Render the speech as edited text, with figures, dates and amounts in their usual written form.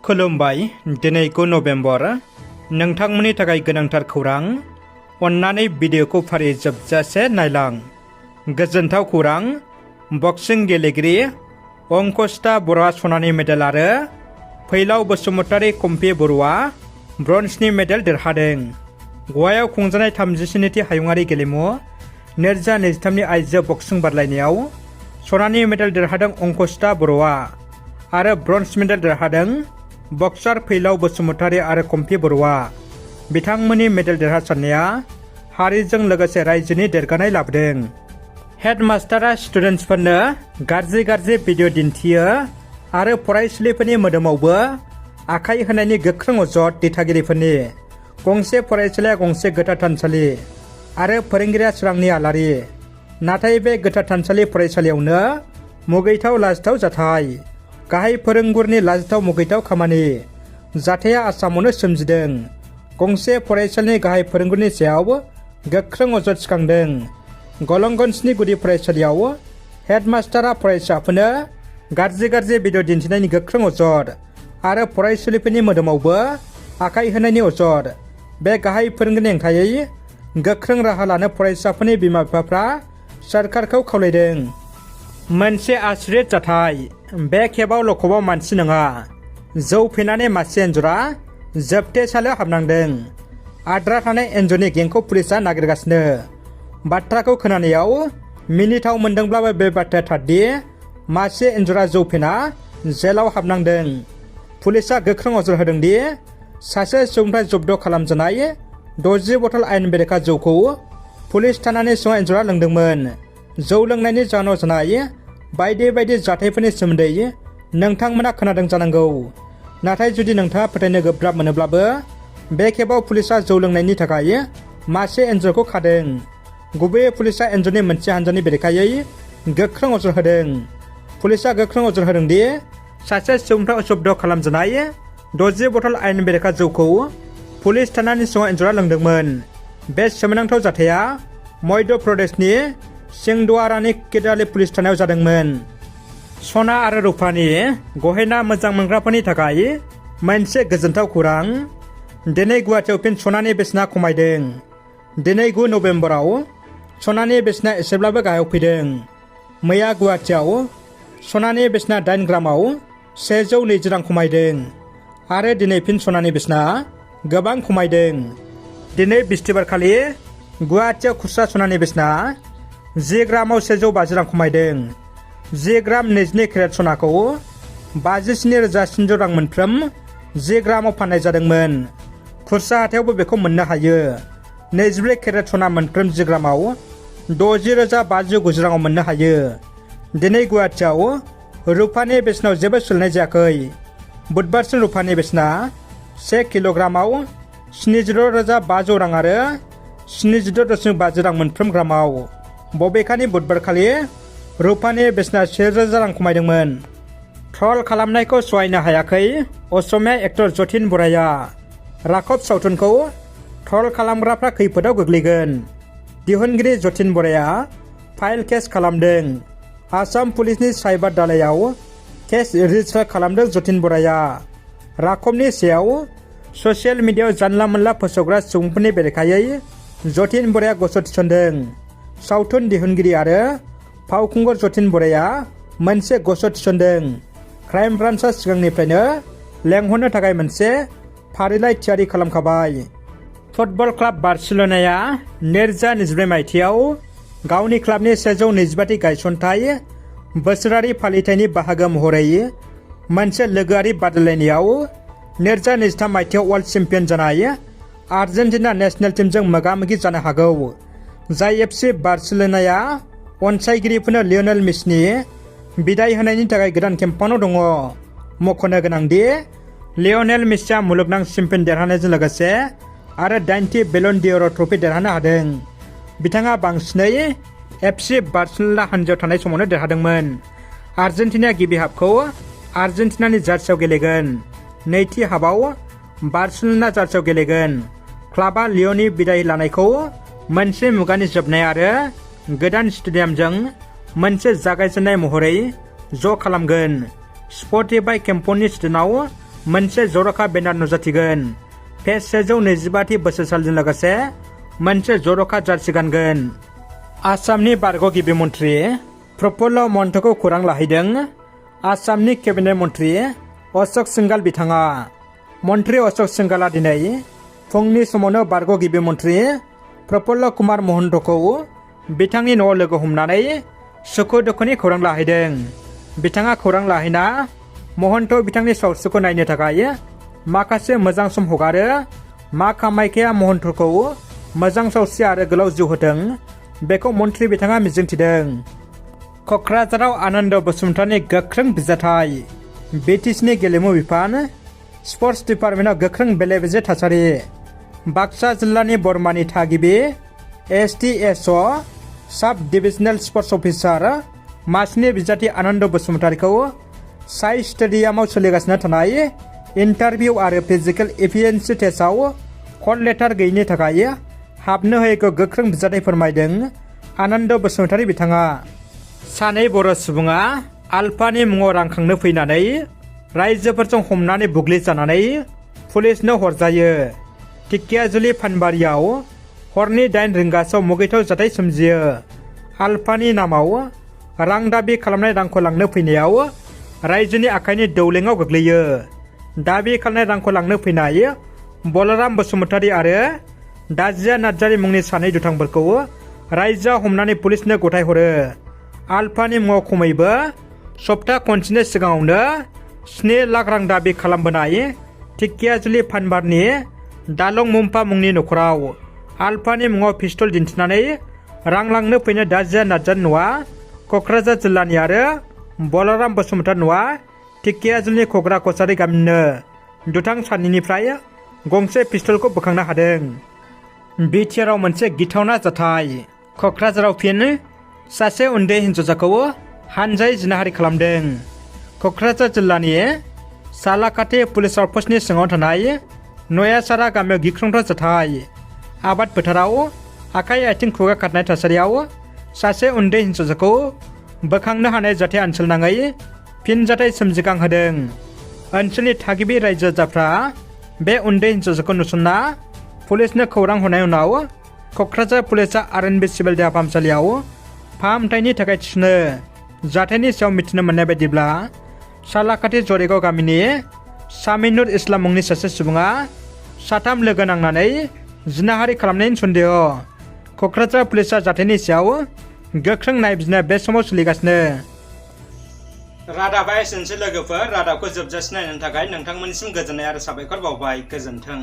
खुलुमबाय दिनै 9 नभेम्बर नोंथांमोननि थाखाय गोनांथार खौरां अन्नानै भिडिअखौ फारि जोबजासे नायलां। गोजोनथाव खौरां बक्सिं गेलेगिरि अंकुसिता बर'आ सनानि मेडेल आरो फैलाव बसुमतारी कम्पी बर'आ ब्रन्जनि मेडेल देरहादों। गवायाव खुंजानाय 37थि हायुङारि गेलेमु 2023 नि आइजो बक्सिं बादायलायनायाव सनानि मेडेल देरहादों अंकुसिता बर'आ आरो ब्रन्ज मेडेल देरहादों बक्सार फैलाव बसुमतारी आरो कम्पी बर'आ। बिथांमोननि मेडेल देरहासारनाया हारिजों लोगोसे रायजोनि देरगानाय लाबोदों। हेडमास्टारा स्टुडेन्टसफोरनो गाज्रि भिडिअ दिन्थियो आरो फरायसुलिफोरनि मोदोमावबो आखाइ होनायनि गोख्रों अजद दिथागिरिफोरनि। गंसे फरायसालिया गंसे गोथार थानसालि आरो फोरोंगिरिया सोरांनि आलारि। नाथाय बे गोथार थानसालि फरायसालियावनो मुगैथाव लाजिथाव जाथाय। गाहाय फोरोंगुरुनि लाजिथाव मुगैथाव खामानि जाथाया आसामावनो सोमजिदों। गंसे फरायसालिनि गाहाय फोरोंगुरुनि सायाव गोख्रों अजद सिखांदों। गलंगन्जनि गुदि फरायसालियाव हेडमास्टारा फरायसाफोरनो गाज्रि भिडिअ दिन्थिनायनि गोख्रों अजद आरो फरायसुलिफोरनि मोदोमावबो आखाइ होनायनि अजद। बे गाहाय फोरोंगिरिनि हेंथायै गोख्रों राहा लानो फरायसाफोरनि बिमा बिफाफ्रा सोरखारखौ खावलायदों। मोनसे आसुरित जाथाय। बे खेबाव लकबआव मानसि नङा। जौ फेनानै मासे एन्जरा जोबथेसालियाव हाबनांदों। आद्रा थानाय एन्जरनि गेंखौ पुलिसआ नागिरगासिनो। बाथ्राखौ खोनानायाव मिनिथाव मोनदोंब्लाबो बे बाथ्राया थारदि मासे एन्जरा जौ फेना जेलाव हाबनांदों। पुलिसआ गोख्रों अजद होदोंदि सासे सुबुंनिफ्राय जब्द खालामजानाय 60 बथल आयेन बेरेखा जौखौ पुलिस थानानि सिङाव एन्जरा लोंदोंमोन। जौ लोंनायनि जाहोनाव जानाय बायदि जाथायफोरनि सोमोन्दै नोंथांमोना खोनादों जानांगौ। नाथाय जुदि नोंथाङा फोथायनो गोब्राब मोनोब्लाबो बे खेबाव पुलिसआ जौ लोंनायनि थाखाय मासे एन्जरखौ खादों। गुबैयै पुलिसआ एन्जरनि मोनसे हानजानि बेरेखायै गोख्रों अजद होदों। पुलिसआ गोख्रों अजद होदोंदि सासे सुबुंनिफ्राय जब्द खालामजानाय 60 बथल आयेन बेरेखा जौखौ पुलिस थानानि सिङाव एन्जरा लोंदोंमोन। बे सोमोनांथाव जाथाया मध्य प्रदेशनि सिंहदवारानि केदारली पुलिस थानायाव जादोंमोन। सना आरो रुफानि गहेना मोजां मोनग्राफोरनि थाखाय मोनसे गोजोनथाव खौरां। दिनै गुवाहाटीआव फिन सनानि बेसेना खमायदों। दिनै 9 नभेम्बराव सनानि बेसेना एसेब्लाबो गाहायाव फैदों। मैया गुवाहाटीआव सनानि बेसेना 8 ग्रामाव 120 रां खमायदों आरो दिनै फिन सनानि बेसेना गोबां खमायदों। दिनै बिस्थिबारखालि गुवाहाटीआव खुस्रा सनानि बेसेना 10 ग्रामाव 150 रां खमायदों। 10 ग्राम 22 केरेट सनाखौ 57,700 रां मोनफ्रोम 10 ग्रामाव फाननाय जादोंमोन। खुस्रा हाथायावबो बेखौ मोननो हायो। 24 केरेट सना मोनफ्रोम 10 ग्रामाव 60,590 राङाव मोननो हायो। दिनै गुवाहाटीआव रुफानि बेसेनाव जेबो सोलायनाय जायाखै। बुधबारसिम रुफानि बेसेना 1 किल'ग्रामाव 76,500 रां आरो 76.50 रां मोनफ्रोम ग्रामाव। बबेखानि बुधबारखालि रुफानि बेसेना 1,000 रां खमायदोंमोन। ट्रल खालामनायखौ सहायनो हायाखै असमिया एक्टर जतिन बराया। राघब सावथुनखौ ट्रल खालामग्राफ्रा खैफोदाव गोग्लैगोन। दिहुनगिरि जतिन बराया फाइल केस खालामदों। आसाम पुलिसनि साइबार दालाइयाव केस रेजिस्टार खालामदों जतिन बराया। राघबनि सायाव ससियेल मिडियायाव जानला मोनला फोसावग्रा सुबुंफोरनि बेरेखायै जतिन बराया गसर थिसनदों। सावथुन दिहुनगिरि आरो फावखुंगुर जतिन बराया मोनसे गसर थिसनदों। क्राइम ब्रान्चआ सिगांनिफ्रायनो लेंहरनो थाखाय मोनसे फारिलाइ थियारि खालामखाबाय। फुटबल क्लाब बार्सिल'नाया 2024 मायथाइयाव गावनि क्लाबनि 125थि गायसनथाय बोसोरारि फालिथायनि बाहागो महरै मोनसे लोगोआरि बादायलायनायाव 2023 मायथाइयाव वर्ल्ड चेम्पियन जानाय आर्जेन्टिना नेशनेल टीमजों मोगा-मोगि जानो हागौ। जाय एफसि बार्सिल'नाया अनसायगिरिफोरनो लियनेल मेसिनि बिदाय होनायनि थाखाय गोदान केम्पेइनाव दङ। मख'नो गोनांदि लियनेल मेसिया मुलुगनां चेम्पियन देरहानायजों लोगोसे आरो 80 बेलन डि'अर ट्रफी देरहानो हादों। बिथाङा बांसिनै एफसि बार्सिल'ना हानजायाव थानाय समावनो देरहादोंमोन। आर्जेन्टिनाया गिबि हाफखौ आर्जेन्टिनानि जार्सियाव गेलेगोन। नैथि हाफआव बार्सिल'ना जार्सियाव गेलेगोन। क्लाबा लियननि बिदाय लानायखौ मोनसे मुगानि जोबनाय आरो गोदान स्टेडियामजों मोनसे जागायजेननाय महरै ज' खालामगोन। स्पटिफाइ केम्पेइननि स्टेनाव मोनसे जर'खा बेनार नुजाथिगोन। पेज 125 बोसोरसालिजों लोगोसे मोनसे जर'खा जार्सि गानगोन। आसामनि बारग' गिबि मन्थ्रि प्रफुल्ल महन्तखौ खौरां लाहैदों आसामनि केबिनेट मन्थ्रि अशोक सिंघाल बिथाङा। मन्थ्रि अशोक सिंघाला दिनै फुंनि समावनो बारग' गिबि मन्थ्रि प्रफुल्ल कुमार महन्तखौ बिथांनि न'आव लोगो हमनानै सुखु दुखुनि खौरां लाहैदों। बिथाङा खौरां लाहैना महन्त बिथांनि सावस्रिखौ नायनो थाखाय माखासे मोजां सम हगारो। मा कामाख्याया महन्तखौ मोजां सावस्रि आरो गोलाव जिउ होथों बेखौ मन्थ्रि बिथाङा मिजिंथिदों। क'क्राझाराव आनन्द बसुमतारिनि गोख्रों बिजाथाइ। बिटिसिनि गेलेमु बिफान स्पर्ट्स डिपार्टमेन्टआव गोख्रों बेले बेजे थासारि। बाक्सा जिल्लानि बरमानि थागिबि STSO साब डिभिजनेल स्पर्ट्स अफिसार मासनि बिजाथि आनन्द बसुमतारिखौ साइ स्टेडियामाव सोलिगासिनो थानाय इन्टारभिउ आरो फिजिकेल एफिसिएन्सि टेस्टआव कल लेटार गैयैनि थाखाय हाबनो होयैखौ गोख्रों बिजाथि फोरमायदों आनन्द बसुमतारि बिथाङा। सानै बर' सुबुङा आलफानि मुङाव रां खांनो फैनानै रायजोफोरजों हमनानै बुग्लिजानानै पुलिसनो हरजायो। ढेकियाजुलि फानबारियाव हरनि 8 रिंगासोआव मुगैथाव जाथाय सोमजियो। आलफानि नामाव रां दाबि खालामनाय रांखौ लांनो फैनायाव रायजोनि आखाइनि दौलेङाव गोग्लैयो। दाबि खालामनाय रांखौ लांनो फैनाय बलराम बसुमतारि आरो दाजिया नार्जारि मुंनि सानै दुथांफोरखौ रायजोआ हमनानै पुलिसनो गथायहरो। आलफानि मुङाव खमैबो सप्ता खनसेनि सिगाङावनो 7 लाख रां दाबि खालामबोनाय ढेकियाजुलि फानबारनि दालं मुम्फा मुंनि न'खराव आलफानि मुङाव पिस्तल दिन्थिनानै रां लांनो फैनाय दाजिया नार्जारि न'आ क'क्राझार जिल्लानि आरो बलराम बसुमतारि न'आ ढेकियाजुलिनि खग्रा कसारि गामिनिनो। दुथां सानैनिफ्राय गंसे पिस्तलखौ बोखांनो हादों। बिटिआरआव मोनसे गिथावना जाथाय। क'क्राझाराव फिन सासे उन्दै हिन्जावसाखौ हानजायै जिनाहारि खालामदों। क'क्राझार जिल्लानि सालाकाथि पुलिस आउटपस्टनि सिङाव थानाय नयासारा गामियाव गिख्रंथाव जाथाय। आबाद फोथाराव आखाइ आथिं खुगा खारनाय थासारियाव सासे उन्दै हिन्जावसाखौ बोखांनो हानाय जाथाया ओनसोलनाङै फिनजाथाय सोमजिखांहोदों। ओनसोलनि थागिबि रायजो राजाफ्रा बे उन्दै हिन्जावसाखौ नुसनना पुलिसनो खौरां हरनायनि उनाव क'क्राझार पुलिसआ RNB सिभिल देहा फाहामसालियाव फाहामथायनि थाखाय थिसनो। जाथायनि सायाव मिथिनो मोननाय बायदिब्ला सालाकाथि जरेगाव गामिनि सामिनुर इस्लाम मुंनि सासे सुबुङा 3 लोगो नांनानै जिनाहारि खालामनायनि सन्देह। क'क्राझार पुलिसआ जाथायनि सायाव गोख्रों नायबिजिरनाया बे समाव सोलिगासिनो। रादाबा एसेनोसै लोगोफोर। रादाबखौ जोबजासिम नायनो थाखाय नोंथांमोननिसिम गोजोननाय आरो साबायखर बावबाय। गोजोन्थों।